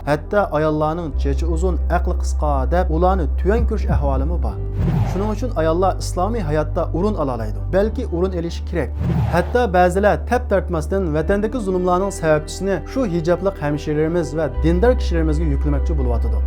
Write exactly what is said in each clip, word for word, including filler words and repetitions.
ھەتتا ئاياللارنىڭ چېچى ئۇزۇن، ئەقلى قىسقا دەپ ئۇلارنى تۆۋەن كۆرۈش ئەھۋالىمۇ بار. شۇنىڭ ئۈچۈن ئاياللار ئىسلامىي ھاياتتا ئورۇن ئالالايدۇ، بەلكى ئورۇن ئېلىشى كېرەك. ھەتتا بەزىلەر تەپ تارتماستىن ۋەتەندىكى زۇلۇملارنىڭ سەۋەبچىسىنى شۇ ھىجابلىق ھەمشىرىلىرىمىز ۋە دىندار كىشىلىرىمىزگە يۈكلىمەكچى بولۇۋاتىدۇ.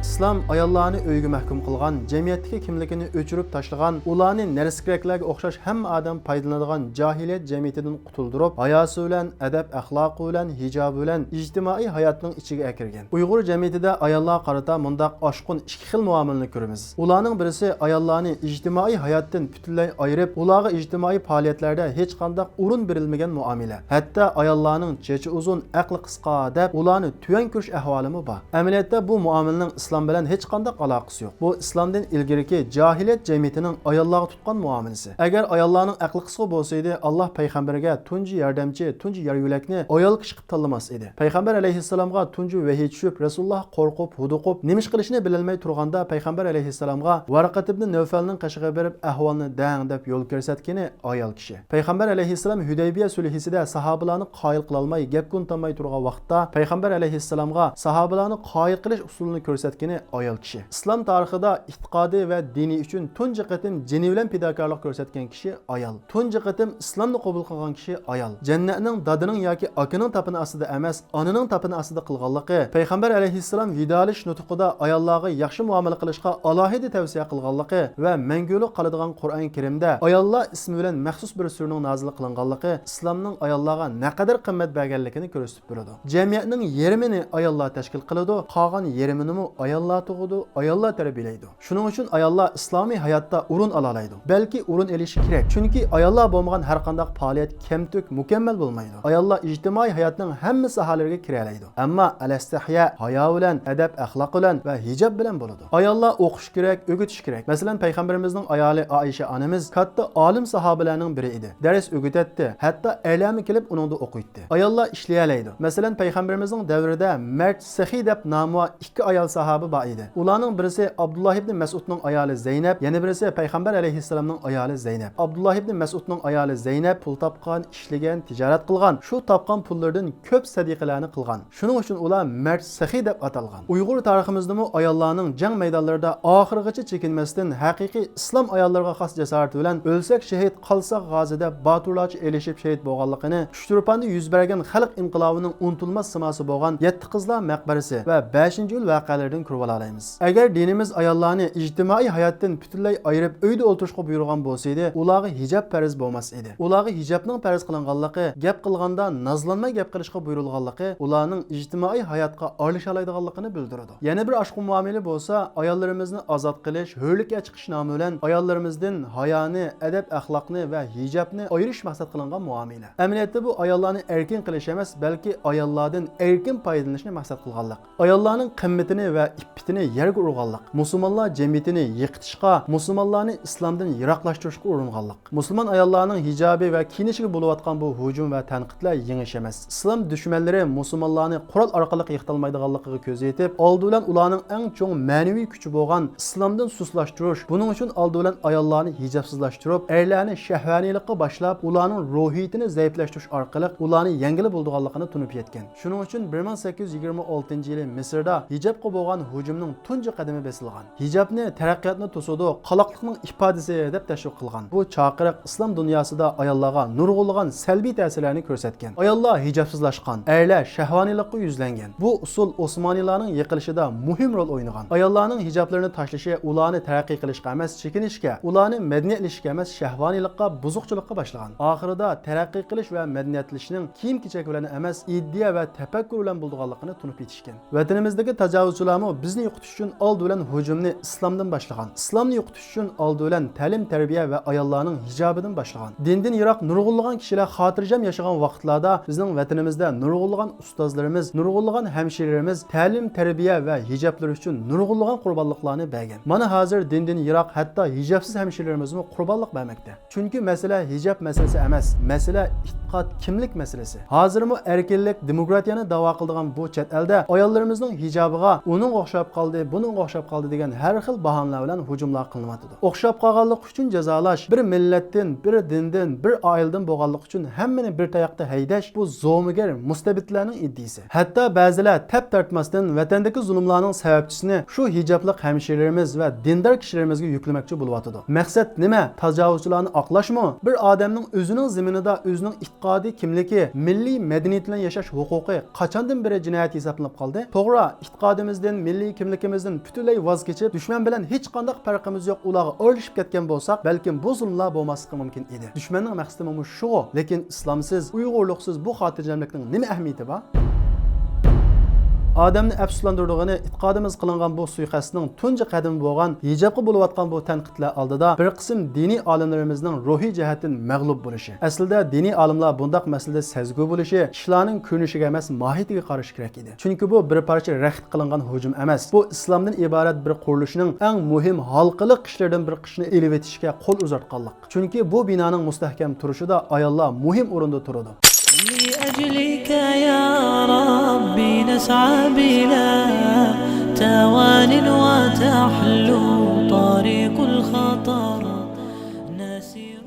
ئىسلام ئاياللارنى ئۆيگە مەھكۇم قىلغان، جەمئىيەتتىكى كىملىكىنى ئۆچۈرۈپ تاشلىغان، ئۇلارنى نەرسە-كېرەكلەرگە ئوخشاش ھەممە ئادەم پايدىلىنىدىغان جاھىلىيەت جەمئىيىتىدىن قۇتۇلدۇرۇپ، ھاياسى بىلەن، ئەدەپ-ئەخلاقى بىلەن، ھىجابى بىلەن ئىجتىمائىي ھاياتنىڭ ئىچىگە ئەكىرگەن. ئۇيغۇر جەمئىيىتىدە ئاياللارغا قارىتا مۇنداق ئاشقۇن ئىككى خىل مۇئامىلىنى كۆرىمىز. ئۇلارنىڭ بىرسى ئاياللارنى ئىجتىمائىي ھاياتتىن پۈتۈنلەي ئايرىپ، ئۇلارغا ئىجتىمائىي پائالىيەتلەردە ھېچقانداق ئورۇن بېرىلمىگەن مۇئامىلە. ھەتتا ئاياللارنىڭ چېچى ئۇزۇن، ئەقلى قىسقا دەپ ئۇلارنى تۆۋەن كۆرۈش ئەھۋالىمۇ بار. ئەمەلىيەتتە بۇ مۇئامىلىنىڭ ئىسلام بىلەن ھېچقانداق ئالاقىسى يوق. بۇ ئىسلامدىن ئىلگىرىكى جاھىلىيەت جەمئىيىتىنىڭ ئاياللارغا تۇتقان مۇئامىلىسى. ئەگەر ئاياللارنىڭ ئەقلى قىسقا بولسىدى، ئاللاھ پەيغەمبىرىگە تۇنجى ياردەمچى، تۇنجى يار-يۆلەكنى ئايال كىشى قىلىپ تاللىماس ئىدى. پەيغەمبەر ئەلەيھىسسالامغا تۇنجى ۋەھىي چۈشۈپ، رەسۇلۇللاھ قورقۇپ، ھودۇقۇپ، نېمە ئىش قىلىشنى بىلەلمەي تۇرغاندا، پەيغەمبەر ئەلەيھىسسالامغا ۋارقە ئىبنى نەۋفەلنىڭ قېشىغا بېرىپ، ئەھۋالنى دەڭ دەپ يول كۆرسەتكىنى ئايال كىشى. پەيغەمبەر ئەلەيھىسسالام ھۈدەيبىيە سۈلھىسىدە ساھابىلارنى قايىل قىلالماي، گەپكە ئۇنتالماي تۇرغان ۋاقىتتا، پەيغەمبەر ئەلەيھىسسالامغا ساھابىلارنى قايىل قىلىش ئۇسۇلىنى كۆرسەتكىنى ئايال كىشى. ئىسلام تارىخىدا ئېتىقادى ۋە دىنى ئۈچۈن تۇنجى قېتىم جېنى بىلەن پىداكارلىق كۆرسەتكەن كىشى ئايال. تۇنجى قېتىم ئىسلامنى قوبۇل قىلغان كىشى ئايال. جەننەتنىڭ دادىنىڭ ياكى ئاكىنىڭ تاپىنى ئاستىدا ئەمەس، ئانىنىڭ تاپىنى ئاستىدا قىلغانلىقى، پەيغەمبەر ئەلەيھىسسالام ۋىدالىشىش نۇتقىدا ئاياللارغا ياخشى مۇئامىلە قىلىشقا ئالاھىدە تەۋسىيە قىلغانلىقى ۋە مەڭگۈلۈك قالىدىغان قۇرئان كەرىمدە ئاياللار ئىسمى بىلەن مەخسۇس بىر سۈرىنىڭ نازىل قىلىنغانلىقى ئىسلامنىڭ ئاياللارغا نەقەدەر قىممەت بەرگەنلىكىنى كۆرسىتىپ بېرىدۇ. جەمئىيەتنىڭ يېرىمىنى ئاياللار تەشكىل قىلىدۇ، قالغان يېرىمىنىمۇ ئاياللار تۇغىدۇ، ئاياللار تەربىيەلەيدۇ. شۇنىڭ ئۈچۈن ئاياللار ئىسلامىي ھاياتتا ئورۇن ئالالايدۇ، بەلكى ئورۇن ئېلىشى كېرەك. چۈنكى ئاياللار بولمىغان ھەرقانداق پائالىيەت كەمتۈك، مۇكەممەل بولمايدۇ. ئاياللار ئىجتىمائىي ھاياتنىڭ ھەممە ساھەلىرىگە كىرەلەيدۇ، ئەمما ئەلەستەھيا، ھايا بىلەن، ئەدەپ-ئەخلاق بىلەن ۋە ھىجاب بىلەن بولىدۇ. ئاياللار ئوقۇش كېرەك، ئۆگىتىش كېرەك. مەسىلەن، پەيغەمبىرىمىزنىڭ ئايالى ئائىشە ئانىمىز كاتتا ئالىم ساھابىلەرنىڭ بىرى ئىدى. دەرس ئۆگىتەتتى، ھەتتا ئەرلەرمۇ كېلىپ ئۇنىڭدا ئوقۇيتتى. ئاياللار ئىشلىيەلەيدۇ. مەسىلەن، پەيغەمبىرىمىزنىڭ دەۋرىدە مەرد سېخىي دەپ نامى بار ئىككى ئايال ساھابە بار ئىدى. ئۇلارنىڭ بىرسى ئابدۇللا ئىبنى مەسئۇدنىڭ ئايالى زەينەپ، يەنە بىرسى پەيغەمبەر ئەلەيھىسسالامنىڭ ئايالى زەينەپ. ئابدۇللا ئىبنى مەسئۇدنىڭ ئايالى زەينەپ پۇل تاپقان، ئىشلىگەن، تىجارەت قىلغان، شۇ تاپقان پۇللىرىدىن كۆپ سەدىقىلەرنى قىلغان. شۇنىڭ ئۈچۈن ئۇلار مەرد سېخىي دەپ ئاتالغان. ئۇيغۇر تارىخىمىزدىمۇ ئاياللارنىڭ جەڭ مەيدانلىرىدا ئاخىرغىچە چېكىنمەستىن، ھەقىقىي ئىسلام ئاياللىرىغا خاس جاسارىتى بىلەن ئۆلسەك شېھىت، قالساق غازى دەپ باتۇرلارچە ئېلىشىپ شېھىت بولغانلىقىنى ئۇچتۇرپاندا يۈز بەرگەن خەلق ئىنقىلابىنىڭ ئۇنتۇلماس سىماسى بولغان يەتتە قىزلار مەقبەرىسى ۋە بەشىنچى ئىيۇل ۋەقەلىرىدىن كۆرۈۋالالايمىز. ئەگەر دىنىمىز ئاياللارنى ئىجتىمائىي ھاياتتىن پۈتۈنلەي ئايرىپ، ئۆيدە ئولتۇرۇشقا بۇيرۇغان بولسىدى، ئۇلارغا ھىجاب پەرز بولماس ئىدى. ئۇلارغا ھىجابنىڭ پەرز قىلىنغانلىقى، گەپ قىلغاندا نازلانماي گەپ قىلىشقا بۇيرۇلغانلىقى، ئۇلارنىڭ ئىجتىمائىي ھاياتقا ئارىلىشالايدىغانلىقىنى بىلدۈرىدۇ. يەنە بىر ئاشقۇن مۇئامىلە بولسا، ئاياللىرىمىزنى ئازاد قىلىش، ھۆرلۈككە چىقىش نامى بىلەن ئاياللىرىمىزدىن ھايانى، ئەدەپ-ئەخلاقنى ۋە ھىجابنى ئايرىش مەقسەت قىلىنغان مۇئامىلە. ئەمەلىيەتتە بۇ ئاياللارنى ئەركىن قىلىش ئەمەس، بەلكى ئاياللاردىن ئەركىن پايدىلىنىشنى مەقسەت قىلغانلىق. ئاياللارنىڭ قىممىتىنى ۋە ئىپپىتىنى يەرگە ئۇرغانلىق، مۇسۇلمانلار جەمئىيىتىنى يىقىتىشقا، مۇسۇلمانلارنى ئىسلامدىن يىراقلاشتۇرۇشقا ئۇرۇنغانلىق. مۇسۇلمان ئاياللارنىڭ ھىجابى ۋە كىيىنىشىگە بولۇۋاتقان بۇ ھۇجۇم ۋە تەنقىدلەر يېڭى ئىش ئەمەس. ئىسلام دۈشمەنلىرى مۇسۇلمانلارنى قورال ئارقىلىق يىقىتالمايدىغانلىقىغا كۆز يېتىپ، ئالدى بىلەن ئۇلارنىڭ ئەڭ چوڭ مەنىۋى كۈچى بولغان ئىسلامدىن سۇسلاشتۇرۇش، بۇنىڭ ئۈچۈن ئالدى بىلەن ئاياللارنى ھىجابسىزلاشتۇرۇپ، ئەرلەرنى شەھۋانىيلىققا باشلاپ، ئۇلارنىڭ روھىيىتىنى زەئىپلەشتۈرۈش ئارقىلىق ئۇلارنى يەڭگىلى بولىدىغانلىقىنى تونۇپ يەتكەن. شۇنىڭ ئۈچۈن بىر مىڭ سەككىز يۈز يىگىرمە ئالتىنچى يىلى مىسىردا ھىجابقا بولغان ھۇجۇمنىڭ تۇنجى قەدىمى بېسىلغان. ھىجابنى تەرەققىياتنى توسىدۇ، قالاقلىقنىڭ ئىپادىسى دەپ تەشۋىق قىلغان. بۇ چاقىرىق ئىسلام دۇنياسىدا ئاياللارغا نۇرغۇنلىغان سەلبىي تەسىرلەرنى كۆرسەتكەن. ئاياللار ھىجابسىزلاشقان، ئەرلەر شەھۋانىيلىققا يۈزلەنگەن. بۇ ئۇسۇل ئوسمانىيلارنىڭ يىقىلىشىدا مۇھىم رول ئوينىغان. ئاياللارنىڭ ھىجابلىرىنى تاشلىشى ئۇلارنى تەرەققىي قىلىشقا ئەمەس، چېكىنىشكە، ئۇلارنى مەدەنىيەتلىشىشكە ئەمەس، شەھۋانىيلىققا، بۇزۇقچىلىققا باشلىغان. ئاخىرىدا تەرەققىي قىلىش ۋە مەدەنىيەتلىشىشنىڭ كىيىم-كېچەك بىلەن ئەمەس، ئىدىيە ۋە تەپەككۇر بىلەن بولىدىغانلىقىنى تونۇپ يېتىشكەن. ۋەتىنىمىزدىكى تاجاۋۇزچىلارمۇ بىزنى يوقىتىش ئۈچۈن ئالدى بىلەن ھۇجۇمنى ئىسلامدىن باشلىغان. ئىسلامنى يوقىتىش ئۈچۈن ئالدى بىلەن تەلىم-تەربىيە ۋە ئاياللارنىڭ ھىجابىدىن باشلىغان. دىندىن يىراق نۇرغۇنلىغان كىشىلەر خاتىرجەم ياشىغان ۋاقىتلاردا بىزنىڭ ۋەتىنىمىزدە نۇرغۇنلىغان ئۇستازلىرىمىز، نۇرغۇنلىغان ھەمشىرىلىرىمىز تەلىم-تەربىيە ۋە ھىجابلىرى ئۈچۈن نۇرغۇنلىغان قۇربانلىقلارنى بەرگەن. مانا ھازىر دىندىن يىراق، ھەتتا ھىجابسىز ھەمشىرىلىرىمىزمۇ قۇربانلىق بەرمەكتە. چۈنكى مەسىلە ھىجاب مەسىلىسى ئەمەس، مەسىلە ئېتىقاد، كىملىك مەسىلىسى. ھازىرمۇ ئەركىنلىك، دېموكراتىيەنى داۋا قىلىدىغان بۇ چەت ئەلدە ئاياللىرىمىزنىڭ ھىجابىغا، ئۇنىڭغا ئوخشاپ قالدى، بۇنىڭغا ئوخشاپ قالدى دېگەن ھەر خىل باھانىلەر بىلەن ھۇجۇملار قىلىنىۋاتىدۇ. ئوخشاپ قالغانلىقى ئۈچۈن جازالاش، بىر مىللەتتىن، بىر دىندىن، بىر ئائىلىدىن بولغانلىقى ئۈچۈن ھەممىنى بىر تاياقتا ھەيدەش، بۇ زومىگەر مۇستەبىتلەرنىڭ ئىدىيىسى. ھەتتا بەزىلەر تەپ تارتماستىن ۋەتەندىكى زۇلۇملارنىڭ سەۋەبچىسىنى شۇ ھىجابلىق ھەمشىرىلىرىمىز ۋە دىندار كىشىلىرىمىزگە يۈكلىمەكچى بولۇۋاتىدۇ. مەقسەت نېمە؟ تاجاۋۇزچىلارنى ئاقلاشمۇ؟ بىر ئادەمنىڭ ئۆزىنىڭ زېمىنىدا ئۆزىنىڭ ئېتىقادى كىملىكى، مىللىي مەدەنىيىتى بىلەن ياشاش ھوقۇقى قاچاندىن بېرى جىنايەت ھېسابلىنىپ قالدى؟ توغرا، ئېتىقادىمىزدىن، مىللىي كىملىكىمىزدىن پۈتۈنلەي ۋاز كېچىپ، دۈشمەن بىلەن ھېچقانداق پەرقىمىز يوق ئۇلارغا ئارىلىشىپ كەتكەن بولساق، بەلكىم بۇ زۇلۇملار بولماسلىقى مۇمكىن ئىدى. دۈشمەننىڭ مەقسىتىمۇ شۇغۇ، لېكىن ئىسلامسىز، ئۇيغۇرلۇقسىز بۇ خاتىرجەملىكنىڭ نېمە ئەھمىيىتى بار؟ ئادەمنى ئەپسۇسلاندۇرىدىغىنى، ئېتىقادىمىزغا قىلىنغان بۇ سۇيىقەستنىڭ تۇنجى قەدىمى بولغان ھىجابقا بولۇۋاتقان بۇ تەنقىدلەر ئالدىدا بىر قىسىم دىنىي ئالىملىرىمىزنىڭ روھىي جەھەتتىن مەغلۇپ بولۇشى. ئەسلىدە دىنىي ئالىملار بۇنداق مەسىلىدە سەزگۈ بولۇشى، ئىشلارنىڭ كۆرۈنۈشىگە ئەمەس، ماھىيىتىگە قارىشى كېرەك ئىدى. چۈنكى بۇ بىر پارچە رەخت قىلىنغان ھۇجۇم ئەمەس. بۇ ئىسلامدىن ئىبارەت بىر قۇرۇلۇشنىڭ ئەڭ مۇھىم ھالقىلىق ئىشلىرىدىن بىر قىشنى ئېلىۋېتىشكە قول ئۇزارتقانلىق. چۈنكى بۇ بىنانىڭ مۇستەھكەم تۇرۇشىدا ئاياللار مۇھىم ئورۇندا تۇرىدۇ. لأجلك يا ربي نسعى بلا توان وتحلو طريق الخطر نسير.